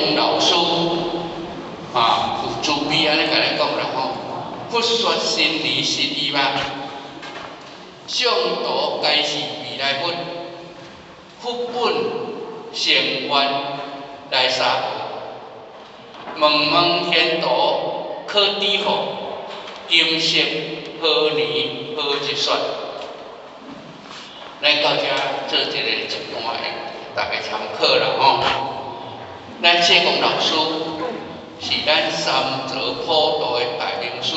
公老師啊，有慈悲按呢共咱講啦吼，佛說真理實義嘛，眾徒皆是未來佛，佛本成願來沙婆，茫茫天道可抵復，今昔何年何日說？咱到遮做這個一段的，大家參考啦吼。咱濟公老師是咱三澤普度的大名師，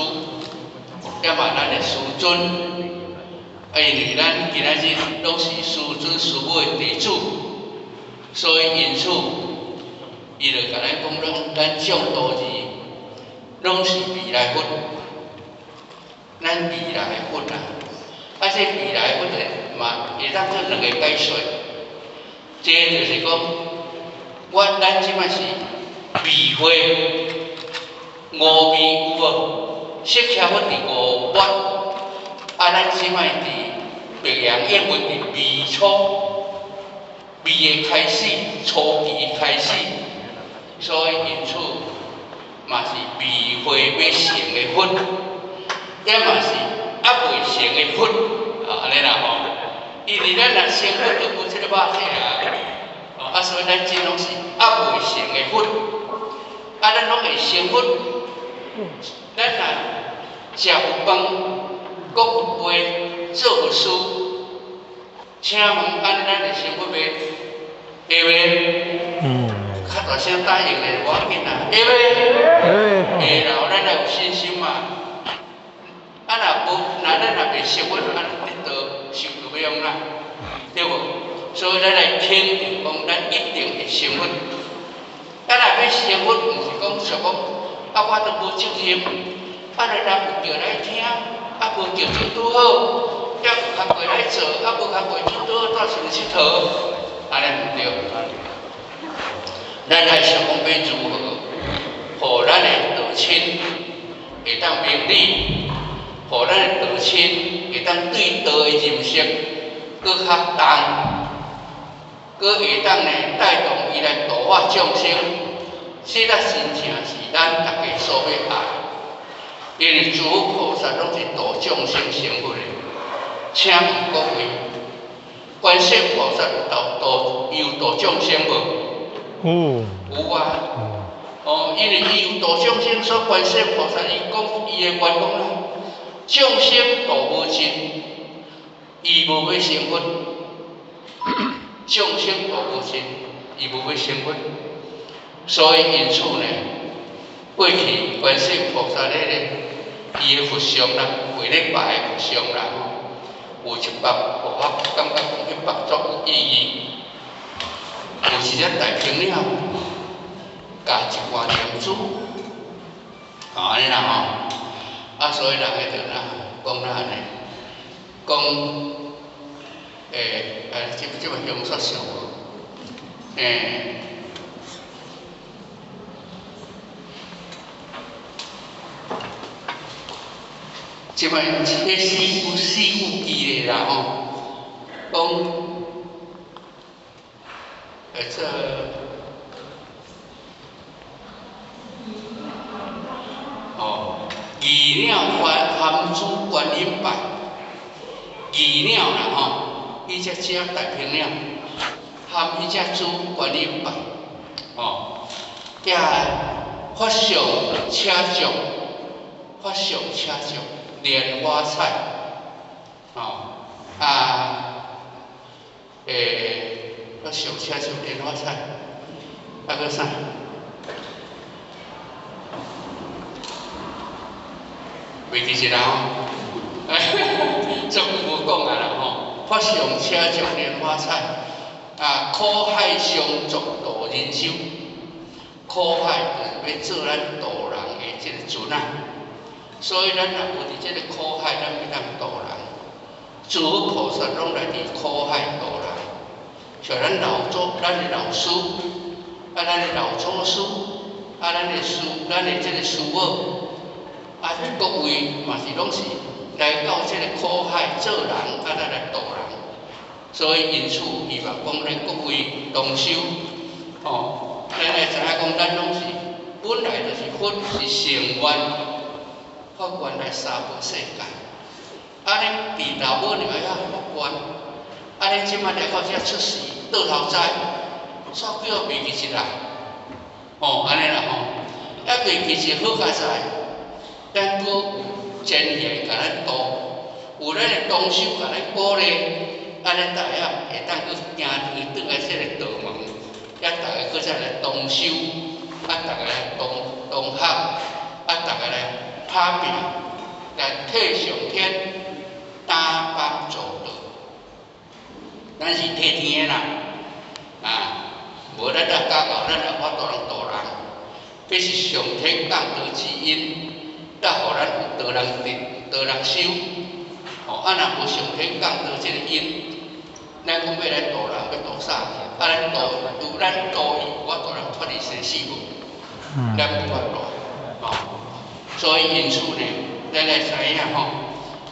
也嘛咱的師尊。啊，因為咱今仔日攏是師尊師母的弟子，所以因此，伊就共咱講，攏咱眾徒兒攏是未來佛，咱未來的佛啊。啊，這未來佛的嘛會當做兩個解說，這就是講，咱這擺是未會五味有無？釋迦佛佇五月，啊，咱這擺佇白陽宴會佇未初，未的開始，初期開始，所以因此嘛是未會欲成的佛，也嘛是猶未成的佛，啊，按呢啦吼。因為咱若成佛就無這個肉體啊，啊，所以咱這攏是猶未成的佛，啊，咱攏會成佛。咱若食有飯，講有話，做有事，請問按呢咱會成佛袂？會袂？較大聲答應咧，無要緊啦，會袂？會啦，咱來有信心嘛。啊，若無，若咱若袂成佛，按呢得道受就欲按怎，對無？所以咱來肯定講，咱一定會成佛。啊，若欲成佛，毋是講想講，啊，我都無責任，啊，人有叫來聽，啊，無叫就拄好，抑有工課來做，啊，無工課就拄好蹛想𨑨迌，按呢毋對。咱愛想講欲如何，予咱的道親會當明理，予咱的道親會當對道的認識閣較重，閣會當呢帶動伊來度化眾生，這才真正是咱逐家所欲愛。因為諸佛菩薩攏是度眾生成佛的，請問各位，觀世菩薩有度，伊有度眾生無？有。有啊。哦，因為伊有度眾生，所以觀世菩薩伊講伊的願講啦，眾生度無盡，伊無欲成佛。眾生度無盡，伊無欲成佛。所以因此呢，過去觀世菩薩咧咧，伊的佛像啦，跪咧拜的佛像啦，有一幅，我感覺講彼幅足有意義。有一隻大鵬鳥，共一罐念珠，按呢啦吼，啊，所以人彼陣啊，講哪按呢？講，這這擺鄉說上無？這擺彼四句四句記咧啦吼，講，這，哦，二鳥含珠觀音拜，二鳥啦吼，彼隻隻大鵬鳥，含彼隻珠觀音拜，哦，遐法相車將，法相車將蓮花彩，哦，啊，法相車將蓮花彩，啊，閣啥？袂記得啦吼，足久無講啊啦吼。法相車將蓮花彩，啊，苦海相續渡人舟，苦海就是欲做咱渡人的這個船啊。所以咱若無佇這個苦海，咱欲當渡人。諸佛菩薩攏來佇苦海渡人，像咱老祖、咱的老師，啊，咱的老祖師，啊，咱的師、咱的這個師母，啊，各位嘛是攏是來到這個苦海做人，啊，咱來度人。所以因此，希望講咱各位同修，吼，咱來知影講，講咱攏是本來就是佛是成願，發願來三寶世界。啊，恁弟老母娘遐發願，啊，恁這擺來到遮出世，倒頭栽，煞叫我袂記得啦。吼，按呢啦吼，啊袂記得好佳哉，咱閣有前賢共咱渡，有咱的同修共咱鼓勵，按呢大家會當閣行轉來這个道門，啊，逐个閣再來同修，啊，逐个來同同學，啊，逐个來拍拚，來替上天擔幫做道。咱是替天的啦，啊，無咱若教教，咱也無法度通度人。這是上天降道之因，才予咱有道人得，道人修。吼，啊，若無上天降道這個因，咱講欲來度人，欲度啥？啊，咱度有咱度伊，有法度人脫離生死無？咱無法度，吼。所以因此呢，咱來知影吼，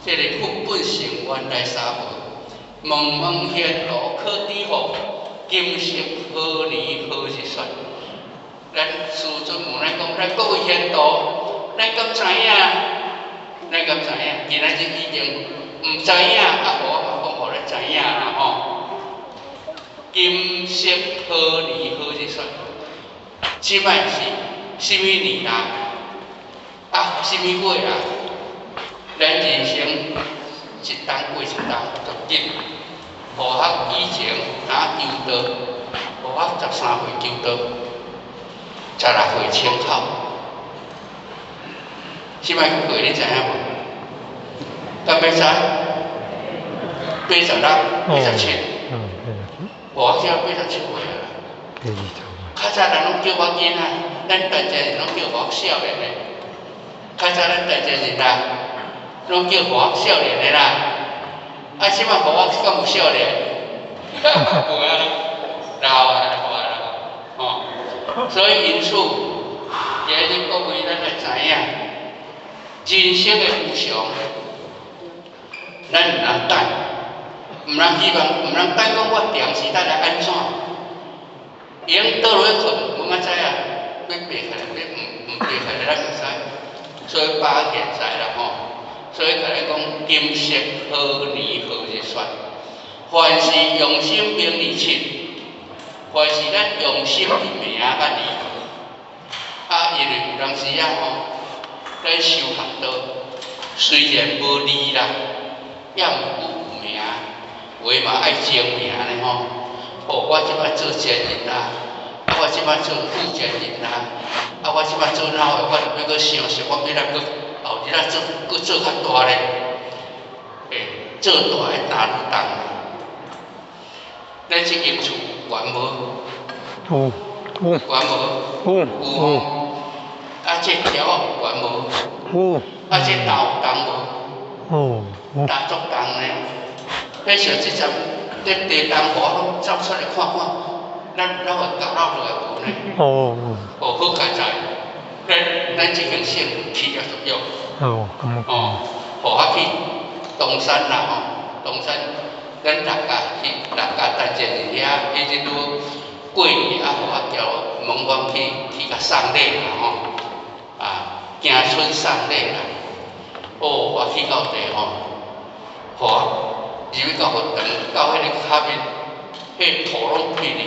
這个佛本成願來三寶，問問賢路可知否？今昔何年何日雪？咱師尊問咱講，咱各位賢徒，咱敢知影？咱敢知影？今仔日已經毋知影，啊，予我嘛講予咱知影啦吼。今昔何年何日雪？這擺是啥物年啦？啊，啥物月啦？咱人生一冬過一冬，足緊。何學以前若求道，何學13歲求道，16歲清考。這擺過你知影無？敢欲知？86、87。我叫87歲啊。較早人攏叫我囡仔，咱台前人攏叫我少年的。較早咱台前人啦，攏叫我少年的啦。啊，這擺我敢有少年？無啊，老啊，老啊，吼。所以因此，今日各位咱來知影，人生的無常，咱毋通等，毋通希望，毋通等講我定時等來按怎？會用倒落去睏，無嘛知影，欲爬起來，欲毋毋爬起來，咱毋知。所以把握現在啦吼。所以共咱講，今昔何年何日雪？凡事用心明二七，凡事咱用心佇名佮字。啊，因為有當時啊吼，咱修學道雖然無字啦，抑毋過有名，有的嘛愛證名呢吼。哦，我這擺做前人啦，啊，我這擺做副前人啦，啊，我這擺做老的，我著欲閣想想，我欲來閣後日仔做，閣做較大咧，欸，做大的擔當。咱這間厝懸無？有有。懸無？有。有吼。啊，這條仔有懸無？有。啊，這擔有重無？有。擔足重呢。彼時這陣，這地動我攏走出來看看，咱咱會掉落來無呢？哦。哦，好佳哉，咱咱這間省起了作用。哦，咁。哦，予我去東山啦吼，東山，咱六家去六家陳前人遐，彼陣拄過年啊，予我叫問阮去去共送禮啦吼，啊，行春送禮啦。哦，我去到地吼，予我入去到佛堂，到彼個跤面，彼土攏開哩，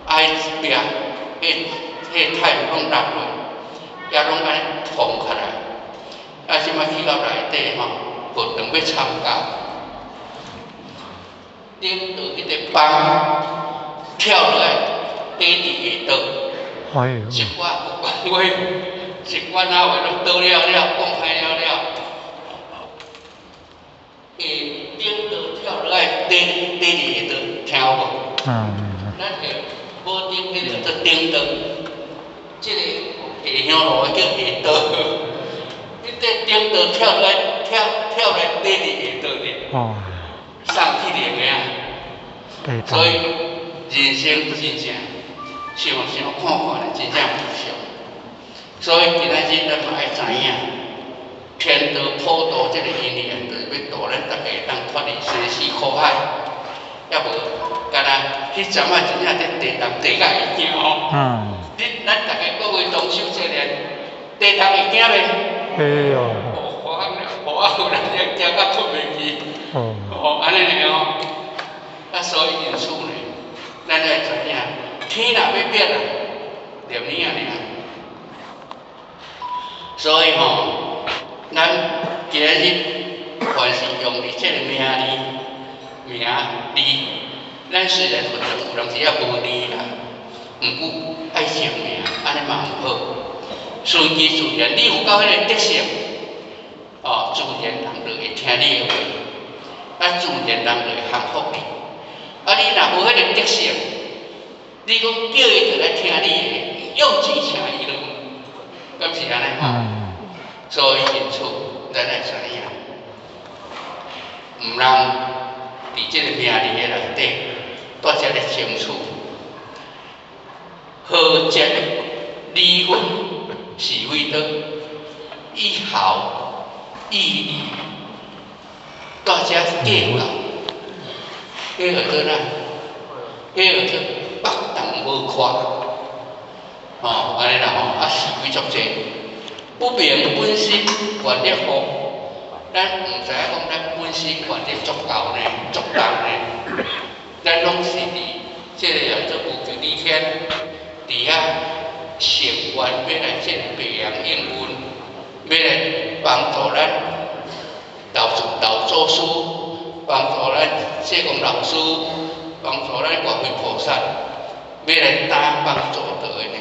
啊，彼壁，彼彼太陽攏落落，也攏按呢縫起來。啊，這擺去到內底吼，佛堂欲參加，頂到彼個枋跳落來，底佇下桌，一寡話，一寡仔話攏倒了了，講歹了了，下頂桌跳落來，底底佇下桌，聽有無？嗯。咱下無頂彼個叫做頂桌，這个下香爐的叫下桌。彼個頂桌跳落來，跳跳來底佇下桌呢。哦。送去靈的啊。所以人生真正想想看看咧，真正無常。所以今仔日咱嘛愛知影，天道普渡這个因緣，就是欲度咱逐家會當脫離生死苦海。抑無，敢若彼陣仔真正佇地動地甲會驚吼。嗯。你咱逐家各位同修這個，地動會驚袂？會哦。哦，好啊，好啊，有人驚甲睏袂去。哦，按呢爾吼。啊，所以因此呢，咱愛知影，天若欲滅啊，念爾爾。所以吼，咱今日凡是用佇這个名字、名字，咱雖然佛堂有當時仔無字啦，毋過愛證明，按呢嘛毋好。順其自然，你有夠彼个德性，哦，自然人就會聽你的話，啊，自然人就會降服你。啊，你若無彼个德性，你講叫伊就來聽你的，用錢請伊咯，敢是按呢吼？所以因此，咱愛知影，毋通佇這个名字的內底，帶遮爾清楚。和節離分是非倒，以孝以義，帶遮計較，彼叫做啥？彼叫做腹重無闊，吼，按呢啦吼，啊是非足濟，不明本身願力好，咱毋知影講咱本身願力足夠呢，足重呢，咱攏是佇這個叫做無窮理天，佇遐成願欲來這個白陽應運，欲來幫助咱老祖老祖師，幫助咱濟公老師，幫助咱觀世菩薩，欲來擔幫助道的呢。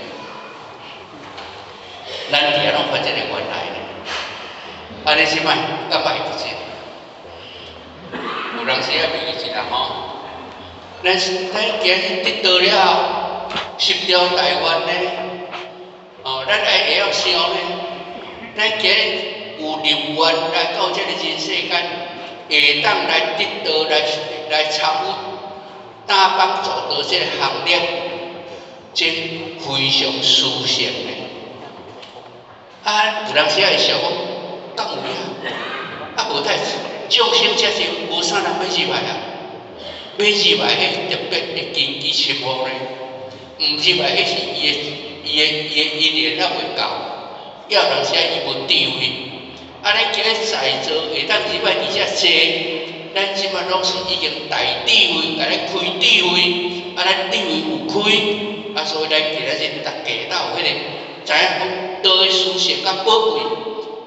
咱佇遐攏發這個願來呢，按呢是莫，敢會記一？有當時仔記一啦吼。咱今日得道了後，十條大願呢，哦，咱愛會曉想呢。咱今日有立願來到這個人世間，會當來得道，來參與擔幫助道這個行列，這非常殊勝的。啊，有當時會想講，敢有影？啊，無代誌，眾生遮濟，無啥人欲入來啊。欲入來，彼特別的根基深厚呢。毋入來，彼是伊的因緣猶未夠，也有當時伊無智慧。啊，咱今日在座會當入來佇遮坐，咱這擺攏是已經大智慧，共咱開智慧，啊，咱智慧有開，啊，所以咱今仔日逐家都有彼個知影講道的殊勝佮寶貴，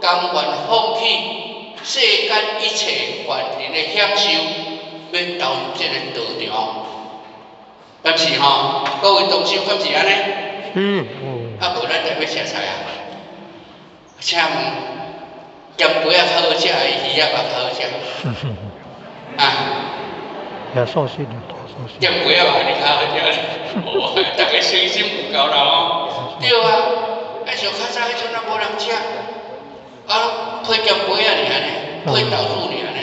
甘願放棄世間一切凡人的享受，欲投入這個道場。敢是吼？各位同修，敢是按呢？嗯。啊，無咱著欲食菜啊？請問，鹹粿仔較好食，還是魚仔肉較好食？啊？食素食的，食素食。鹹粿仔肉你較好食？哦，逐家誠心有夠啦吼。對啊，啊像較早彼陣啊無人食，啊攏配鹹粿仔爾呢，配豆乳爾呢。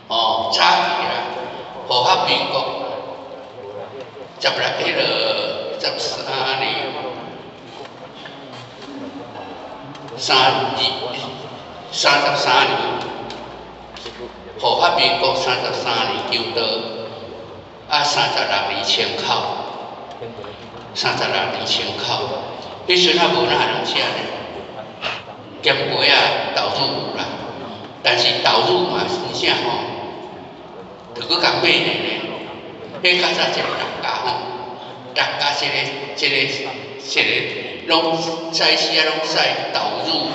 哦，早期啦，護法民國十六彼个13年，32、33年，護法民國三十三年求道，啊36年清口，三十六年清口，彼時陣啊無哪人食呢，鹹粿仔豆乳有啦，但是豆乳嘛真正吼，著閣共買呢呢。彼較早一個六家吼，六家這個攏早時啊攏使豆乳佮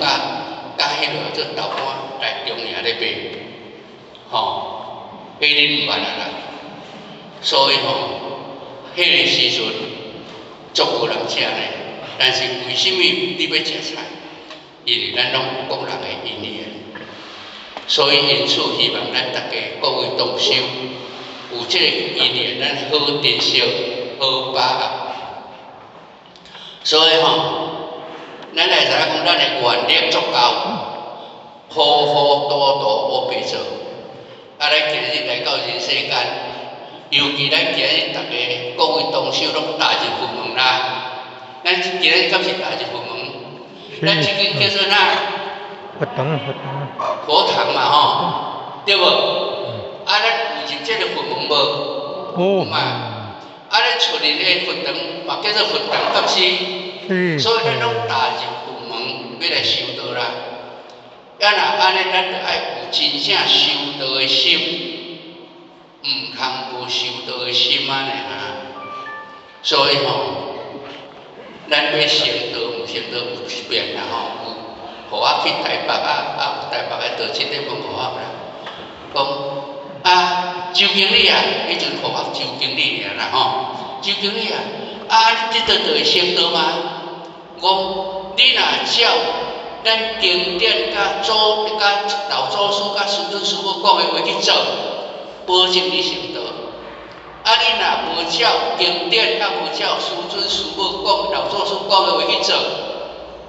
彼个做豆乾來中營咧賣，吼，彼恁毋捌啊啦。所以吼，彼个時陣足無人食呢。但是為啥物你欲食菜？因為咱攏有各人的因緣，所以因此希望咱逐家各位同修有這個因緣，咱好珍惜，好把握。所以吼，咱會知影講，咱的願力足夠，糊糊塗塗烏白做。啊，咱今日來到人世間，尤其咱今日逐家各位同修攏踏入佛門啦。咱今日敢是踏入佛門？咱這間叫做啥？佛堂，佛堂。佛堂嘛吼，對無？啊，咱有入這个佛門無？有嘛。啊，啊，咱出入的佛堂嘛叫做佛堂，敢是？是。所以咱攏踏入佛門欲來修道啦。啊，若按呢，咱著愛有真正修道的心，毋通無修道的心按呢哈。所以吼，咱欲成道毋成道有變啦吼，有予我去台北啊，啊有台北的道親咧問予我啦，講啊周經理啊，彼陣予我周經理爾啦吼，周經理啊，啊你這就會成道嗎？我講你若照咱經典佮祖佮老祖師佮師尊師母講的話去做，保證你成道。啊，你若無照經典，抑無照師尊師母講、老祖師講的話去做，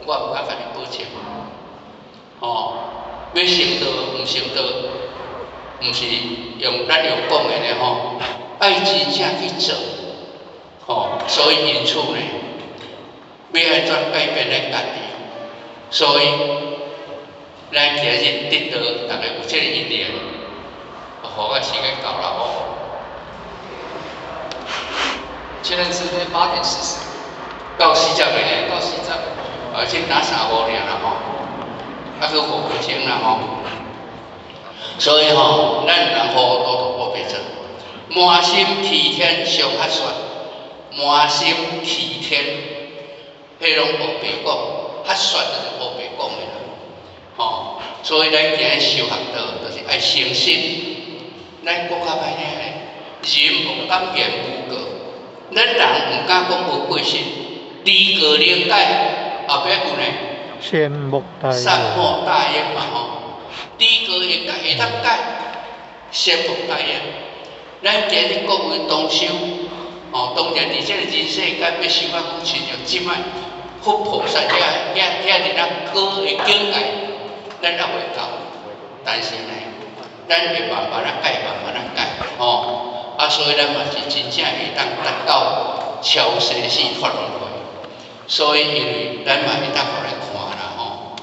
我毋敢共你保證。吼，欲成道毋成道，毋是用咱用講的呢吼，愛真正去做。吼，所以因此呢，欲按怎改變咱家己？所以，咱今日得到逐家有這个因緣，予我時間到啦吼。現在是8點40。到四十個呢？到四十。啊，這打三五爾啦吼，啊，閣5分鐘啦吼。所以吼，咱毋通糊糊塗塗烏白做。滿心欺天上較說，滿心欺天，彼攏烏白講，較說就是烏白講的啦。吼，所以咱今日修學道，就是愛誠實。咱講較歹聽咧，人毋敢言無過，咱人毋敢講無過失。離過能解，後壁句呢？善莫大焉。善莫大焉嘛吼。離過會解會當解，善莫大焉。咱今日各位同修，哦，當然佇這個人世間欲修啊，講親像這擺佛菩薩遐遐遐爾仔高的境界，咱猶未到。但是呢，咱會慢慢仔改，慢慢仔改，吼。啊，所以咱嘛是真正會當達到超生死脫輪迴。所以因為咱嘛會當予來看啦吼，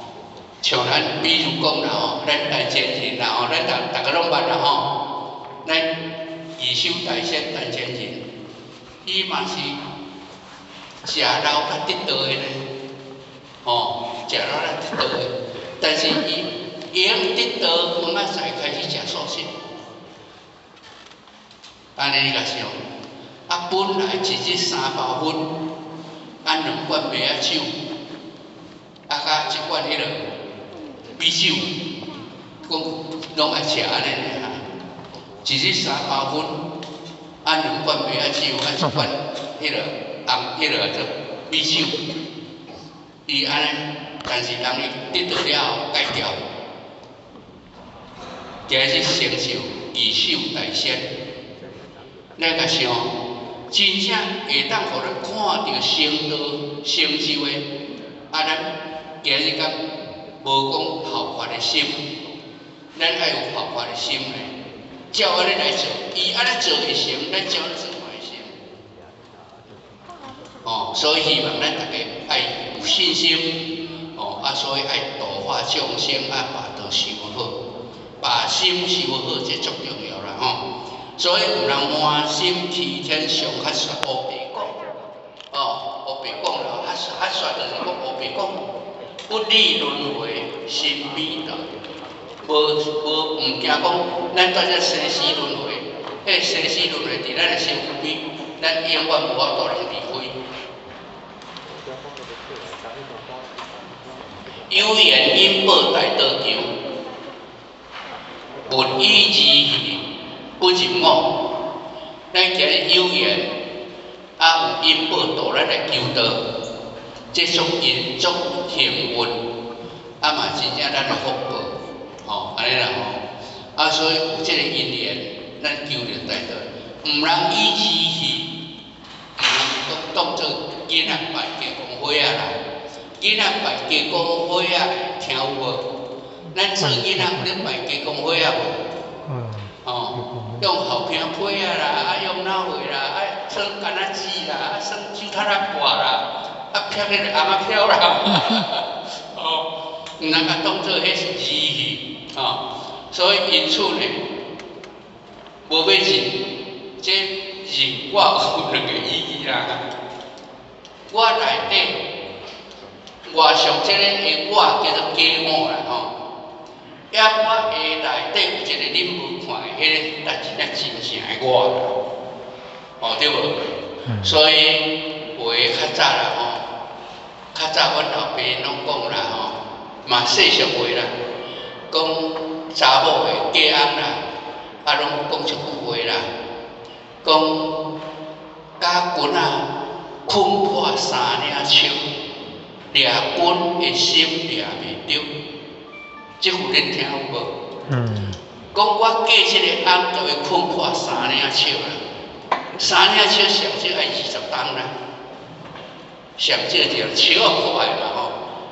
像咱比如講啦吼，咱陳前仁啦吼，咱逐逐个攏捌啦吼，咱二手大仙陳前仁，伊嘛是食老才得道的呢，吼，食老才得道的，但是伊會用得道，明仔載開始食素食，按呢你共想，啊本來一日三包薰，啊兩罐麥仔酒，啊佮一罐彼个米酒，講攏愛食按呢爾哈。一日三包薰，啊兩罐麥仔酒，啊一罐彼个紅彼个做米酒，伊按呢，但是當伊得道了後改掉，今日成就二手大仙，咱共想，真正會當予咱看著成道成就的，啊，咱今日敢無講效法的心，咱愛有效法的心咧，照按呢來做，伊按呢做會成，咱照按呢做嘛會成。哦，所以希望咱逐家愛有信心，哦，啊，所以愛度化眾生，啊，把道修好，把心修好，這足重要啦吼。所以毋通滿心欺天上較說烏白講，哦，烏白講啦，較較說就是講烏白講，不離輪迴心美道，無無毋驚講，咱在這生死輪迴，彼生死輪迴佇咱的身軀邊，咱永遠無法度通離開。有緣因報大道求，勿以兒戲不入我。咱今日有緣，啊有因報導咱來求道，這足因足幸運，啊嘛真正咱的福報，吼，按呢啦吼。啊，所以有這個因緣，咱求著大道，毋通以兒戲，毋通講當做囡仔拜雞公花仔啦。囡仔拜雞公花仔，聽有無？咱做囡仔有咧拜雞公花仔無？哦，用好餅皮仔啦，啊用哪貨啦，啊耍柑仔子啦，啊耍手踢仔掛啦，啊撇彼个尪仔飄啦，哦，毋通共當做彼是兒戲，哦，所以因此呢，無欲入，這入人我有兩个意義啦。我內底外上這個的我叫做假我啦吼，抑我的內底有一個恁無看的彼个，才真正真正的我，哦，對無？所以有的較早啦吼，較早阮老爸攏講啦吼，嘛世俗話啦，講查某的嫁翁啦，啊攏講一句話啦，講甲君仔睏破三領笑，掠君的心掠袂著。這句恁聽有無？嗯。講我嫁這個翁，共伊睏破三領笑啦，三領笑上少愛20冬啦，上少就笑仔破的嘛吼，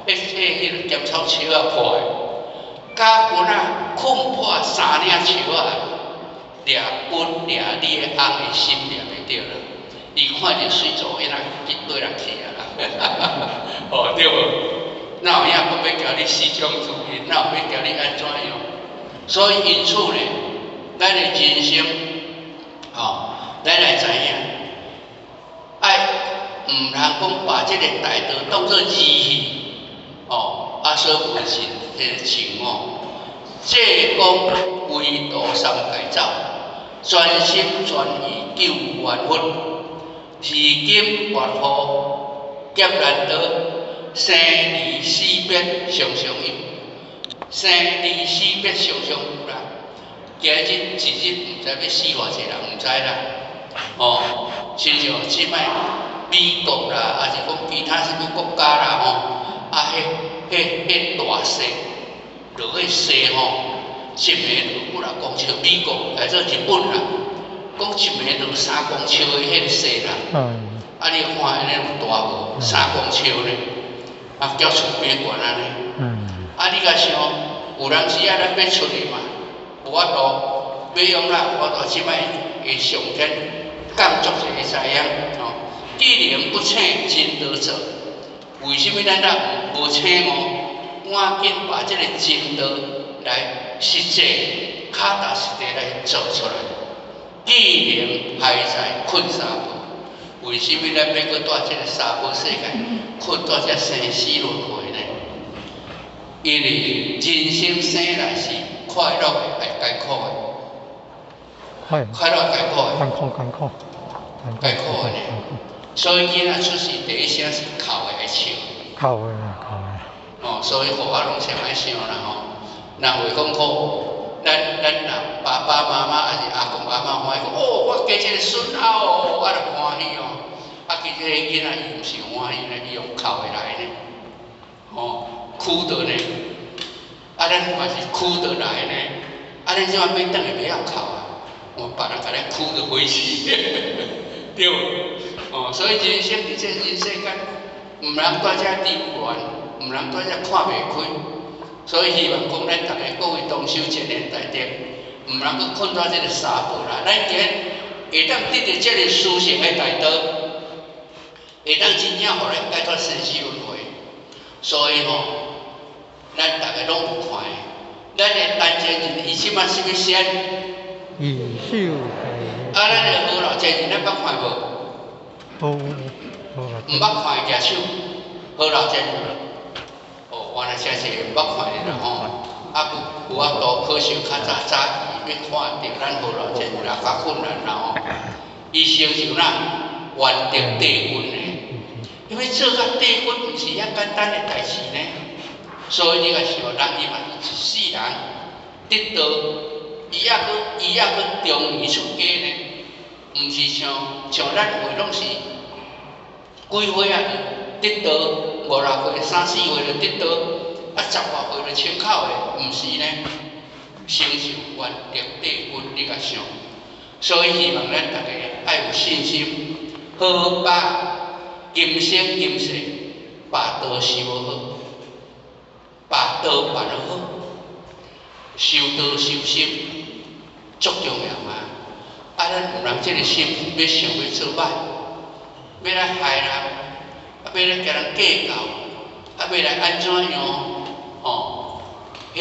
彼個鹹草笑仔破的，甲君仔睏破三領笑仔，掠君掠你的翁的心掠袂著啦。伊看著水做囡仔去對來去啊啦，哦，對無？哪有影閣欲共你死將主義？哪有欲共你按怎樣？所以因此呢，咱的人生，吼，咱來知影，愛毋通講把這個大道當做兒戲，哦，啊，所以有是這個像哦，這講圍道三界走，專心專意救冤魂。時今跋雨劫難逃，生離死別常常有，生離死別常常有啦。今日一日毋知欲死偌濟人，毋知啦。哦，親像這擺美國啦，抑是講其他啥物國家啦吼，啊，彼大雪落去雪吼，一暝落幾若公尺，美國來做日本啦。講一暝落3公尺的彼个雪啦，啊，你看按呢有大無？三公尺呢，啊，叫厝邊懸按呢。啊，你共想，有當時啊，咱欲出去嘛，無法度，欲用啦，無法度，這擺會上天降足濟知影吼。既然不請真道做，為啥物咱若無醒悟，趕緊把這个真道來實際，腳踏實地來做出來？既然還在睏三寶，為啥物咱欲閣蹛這个三寶世界，睏蹛這生死輪迴呢？因為人生生來是快樂的，抑艱苦的？快快樂艱苦的？艱苦艱苦。艱苦的呢。所以囡仔出世第一聲是哭的抑笑？哭的啦，哭的。哦，所以予我攏先愛想啦吼。若話講好，咱若爸爸媽媽抑是阿公阿嬤歡喜講，哦，我加一个孫仔哦，我就歡喜哦。啊，其實彼囡仔伊毋是歡喜呢，伊用哭的來呢，吼，哭的呢。啊，咱嘛是哭的來呢。啊，咱這擺欲轉去袂曉哭啊，哦，別人共咱哭著回去，對無？哦，所以人生佇這人世間，毋通蹛遮丟緣，毋通蹛遮看袂開。所以希望講咱逐个各位同修善緣大德，毋通閣困在這个三寶啦。咱今日會當得著這个殊勝的大道，會當真正予咱解脫生死輪迴。所以吼，咱逐个攏有看的，咱的陳前人伊這擺啥物仙？二手。啊，咱的何老前人，咱捌看無？無，無。毋捌看舉手，何老前人。哦，原來真濟毋捌看的啦吼。啊，無法度，可惜較早早期欲看著咱何老前人也較困難啦吼。伊成就哪圓得帝君呢？因為做甲帝君毋是遐簡單的代誌呢。所以你共想，人伊嘛是一世人得道，伊抑閣中年出家呢，毋是像咱有的攏是幾歲啊得道，五六歲、三四歲就得道，啊十外歲就清口的，毋是呢？成就圓得帝君，你共想。所以希望咱逐家愛有信心，好把今生今世把道修好，把道辦好，修道修心足重要啊！啊，咱有人這个心欲想欲做歹，欲來害人，啊，欲來共人計較，啊，欲來按怎樣？吼，彼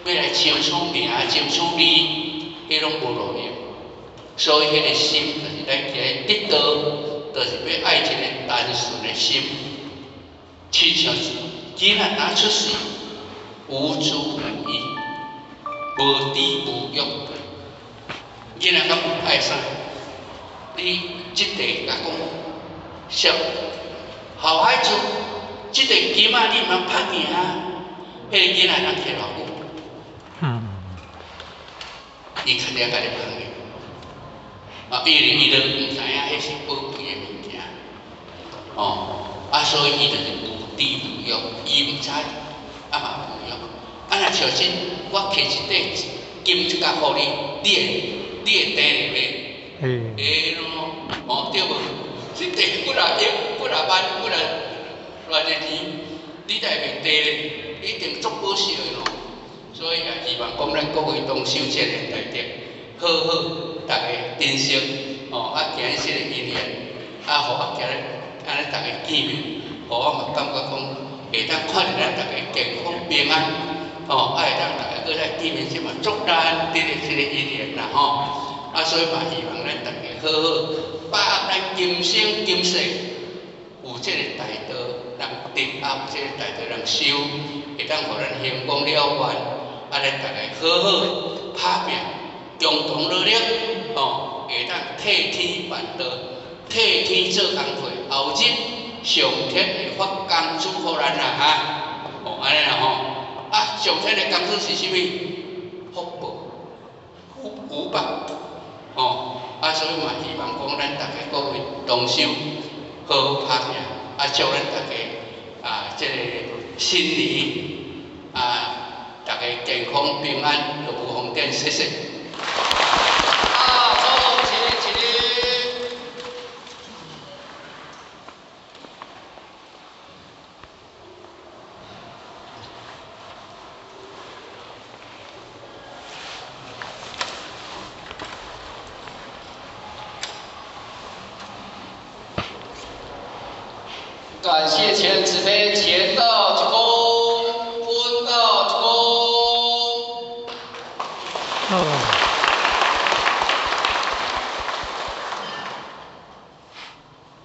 欲來爭取名、爭取利，彼攏無路用。所以彼个心就是咱今日得道，就是欲愛一个單純的心，親像囡仔剛出世，無知無疑，無知無欲。囡仔敢有愛啥？你這塊共講，小好孩子，這塊金仔你毋通拍行啊！彼个囡仔通摕偌久？伊肯定共你拍去。啊，因為伊都毋知影彼是寶貴的物件，哦，啊，所以伊就是無知無欲，伊毋知，啊嘛無欲。啊，若像這我摕一塊金一角予你，你會提咧袂？會咯，哦對無？這塊幾若億、幾若萬、幾若偌濟錢，你才會袂提咧？一定足寶惜的咯。所以也希望講咱各位同修這個大德，好好逐家珍惜，哦，啊，今日這个因緣，啊，予我今日按呢逐家見面，予我嘛感覺講會當看著咱逐家健康平安，哦，啊會當逐家閣再見面，這嘛足難得的這个因緣啦吼。啊，所以嘛希望咱逐家好好把握咱今生今世有這個大道人得，啊有這個大道人修，會當予咱成功了願。啊，咱逐家好好拍拚，共同努力，吼，會當替天辦道，替天做工課。後日上天會發工資予咱啦，哈，哦，按呢啦吼。啊，上天的工資是啥物？福報，福福報，吼。啊，所以嘛，希望講咱逐家各位同修好好拍拚，啊，祝咱逐家啊，這個新年啊，逐家健康平安，樂無方便，謝謝。大眾起立，起立。感謝前慈悲，前道一躬，分道一躬。哦。